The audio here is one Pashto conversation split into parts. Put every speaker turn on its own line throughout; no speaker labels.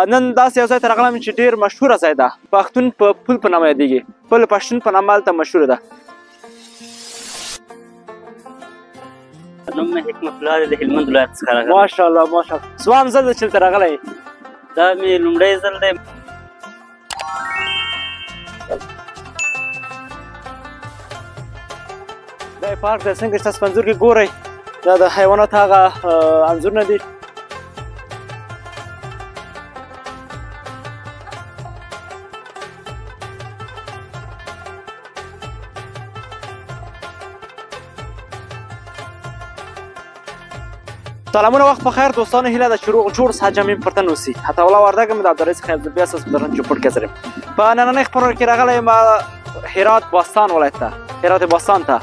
نن داسې یو ځای ته راغلم چې ډېر مشهوره ځای ده، پښتون په پل په نامه یادېږي، پل پښتون په نامه هلته مشهوره ده.
نوم مې حکمت الله دی، د هلمند ولایت څخه راغلی.
ماشاءالله ماشاءالله. څوام ځل دی چې دلته راغلی؟
دا مې لومړی ځل دی.
دا پارک دی، څنګه چې تاسو په انځور کې ګورئ، دا د حیواناتو هغه انځورونه دي. سلامونه، وخت په خیر دوستانو، هیله ده چې روغ جوړ صحت جامې پر تن اوسي. عطاالله وردګ یم، د عبدالرئیس خیر بیا ستاسو په درن چوپړ کې حاضر یم. په نننۍ خپرونه کې راغلی یم هرات باستان ولایت ته، هرات باستان ته.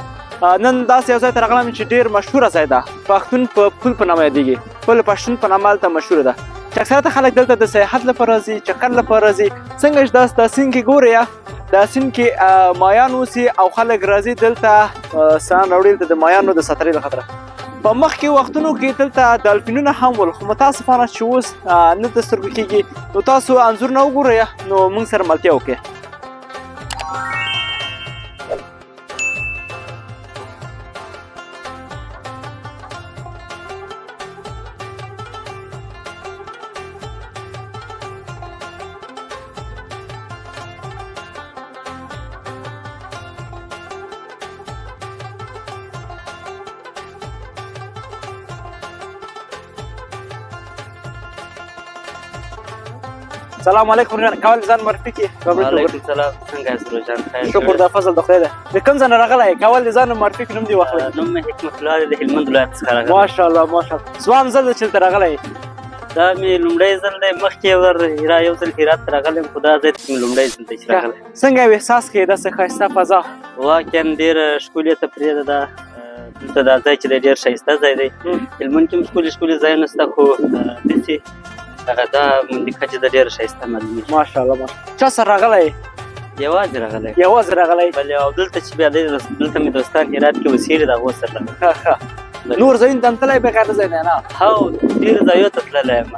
نن داسې یو ځای ته راغلم چې ډېر مشهوره ځای ده، پښتون په پل په نامه یادېږي، پل پښتون په نامه هلته مشهوره ده، چې اکثریت خلک دلته د سیاحت لپاره راځي، چکر لپاره راځي. څنګه چې دا سیند کې ګورئ، دا سیند کې مایان اوسي او خلک راځي دلته سان راوړي دلته د مایانو د سترې له خاطره. په مخکې وختونو کې دلته دلفینونه هم ول، خو متاسفانه چې اوس نه تر سترګو کېږي. نو تاسو انځورونه وګورئ، نو موږ سره ملتیا وکړئ. سلام علیکم ورور، کول ځان معرفي کړي؟
وعلیکم سلام، څنګه یاست ورور جان؟ خیر
شکر د فضل د خدای ده. د کوم ځای نه راغلی؟ کول ځان معرفي کړي، نوم دې واخلئ.
نوم مې حکمت الله دی، د هلمند ولایت څخه راغلی.
ماشاءالله ماشاءالله. څوام ځل دی چې دلته راغلی؟
دا مې لومړی ځل دی، مخکې یو ځل هرات ته راغلی یم، خو دا ځای ته مې لومړی ځل دی چې راغلی.
څنګه یو احساس کوې داسې ښایسته فضا؟
واقعا ډېره ښکلې تفریح ده دا. دلته دا ځای چې دی ډېر ښایسته ځای دی. هلمند کې هم ښکلي ښکلي ځایونه شته، خو داسې هغه دا منطقه چې ده ډېره ښایسته معلومېږي.
ماشاءالله ماشاءالله. چا سره راغلی؟
یوازې راغلی.
یوازې راغلی؟
بلې، او دلته چې بیا دی، دلته مې دوستان هرات کې اوسېږي، د هغو سره راغلی.
ښه ښه. نور ځایونو ته هم تللی بغیر د ځای نه؟ نه.
هو، ډېرو ځایو ته تللی یم.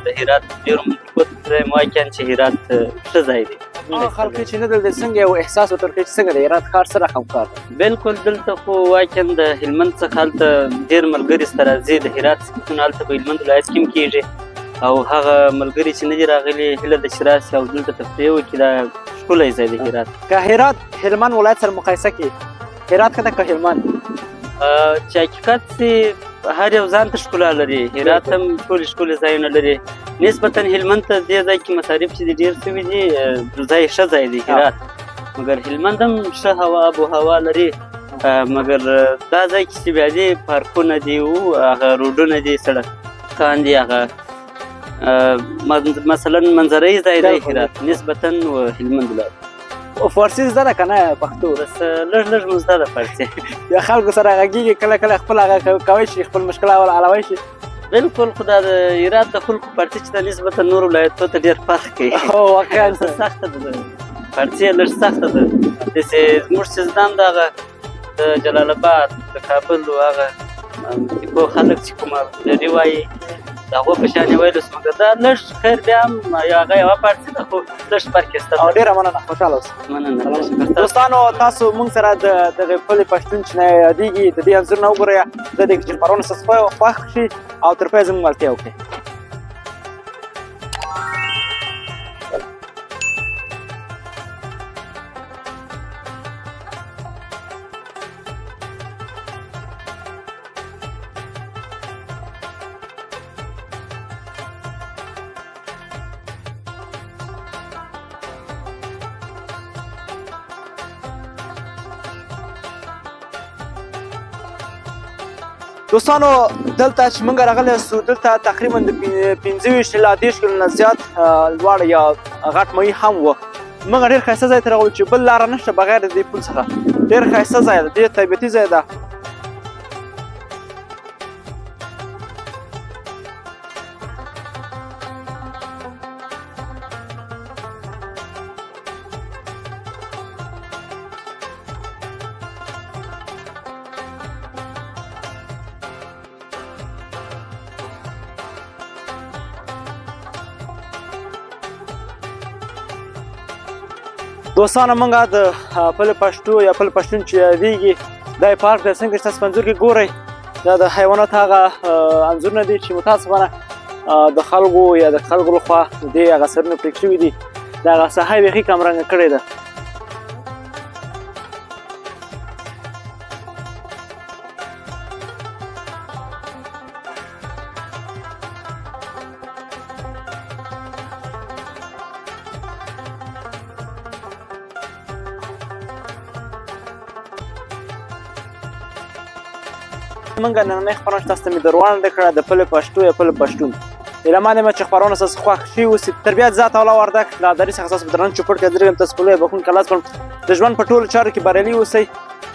د هرات ډېرو منطقو ته تللی یم. واقعا چې هرات ښه ځای دی.
هغه خلک چې نه دلته څنګه یو احساس ورته کوي چې څنګه د هرات ښار څه رقم کار دی؟
بالکل، دلته خو واقعا د هلمند څخه هلته ډېر ملګري سره راځي، د هرات سیندونه هلته په هلمند ولایت کې هم کېږي، او هغه ملګري چې نه دي راغلي هیله ده چې راسي او دلته تفریح وکړي. دا ښکلی ځای دی هرات.
که هرات هلمند ولایت سره مقایسه کړي، هرات ښه ده که هلمند؟
چې حقیقت سي هر یو ځان ته ښکلا لري. هرات هم ښکلي ښکلي ځایونه لري. نسبتاً هلمند ته دې ځای کې مصارف چې دي ډېر سوي دي، ځای ښه ځای دی هرات، مګر هلمند هم ښه هوا آب و هوا لري. مګر دا ځای کې چې بیا دي پارکونه دي او هغه روډونه دي، سړکان دي، هغه مثلا منظرهیي ځای دی هرات نسبتاً و هلمند ولایت.
فارسي زده ده که نه پښتو؟
بس لږ لږ مو زده ده فارسي.
یا خلکو سره غږېږي، کله کله خپل هغه کوی شي، خپل مشکل حلوی شي.
بالکل، خو دا د هرات د خلکو فارسي چې ده نسبتاً نورو ولایتو ته ډېر فرق کوي.
هو، واقعاً
څه سخته ده، فارسي یې لږ سخته ده. داسې زموږ چې زده هم دغه د جلال اباد، د کابل او هغه منطقو خلک چې کومه دري وایي، د هغو په شان یې ویلی شو، مګر دا لږ خیر بیا هم هغه یوه فارسي ده، خو لږ فرق یې شته.
او ډېره مننه، خوشحاله اوسئ.
مننه.
دوستانو، تاسو موږ سره د دغې پلې پښتون چې نه یادېږي د دې انځورونه وګورئ، د دې چې خپرونه ستاسو خوښ شي او تر پایه زموږ ملتیا وکړئ. دوستانو، دلته چې موږ راغلي یاستو، دلته تقریبا د 25 الی 30 کیلو نه زیات لوړ یا غټ ماهي هم و. موږ ډېر ښایسته ځای ته راغلو چې بل لاره نشته بغیر د دې پل څخه. ډېر ښایسته ځای ده، ډېر طبیعتي ځای ده. دوستانو مونږ د پل پښتو یا پل پښتون چې یادېږي دا یې پارک دی. څنګه چې تاسو په انځور کې ګورئ دا د حیواناتو هغه انځورونه دي چې متاسفانه د خلکو یا د خلکو لخوا دې هغه سرونه پرې شوي دي. دا هغه ساحه یې بیخي کمرنګه کړې ده. موږ نننۍ خپرونه چې تاسو ته مې در وړاندې کړه د پل پښتو یا پل پښتون، هیله من یم چې خپرونه ستاسو خوښ شوي اوسي. تر بیا ذات الله وردک له اداري څخه ستاسو په درنه چوپړ کې درېږم. تاسو په لویه بښونکي لاس کړم. د ژوند په ټولو چارو کې بریالي اوسئ.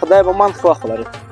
خدای به مان ښه وخت ولرئ.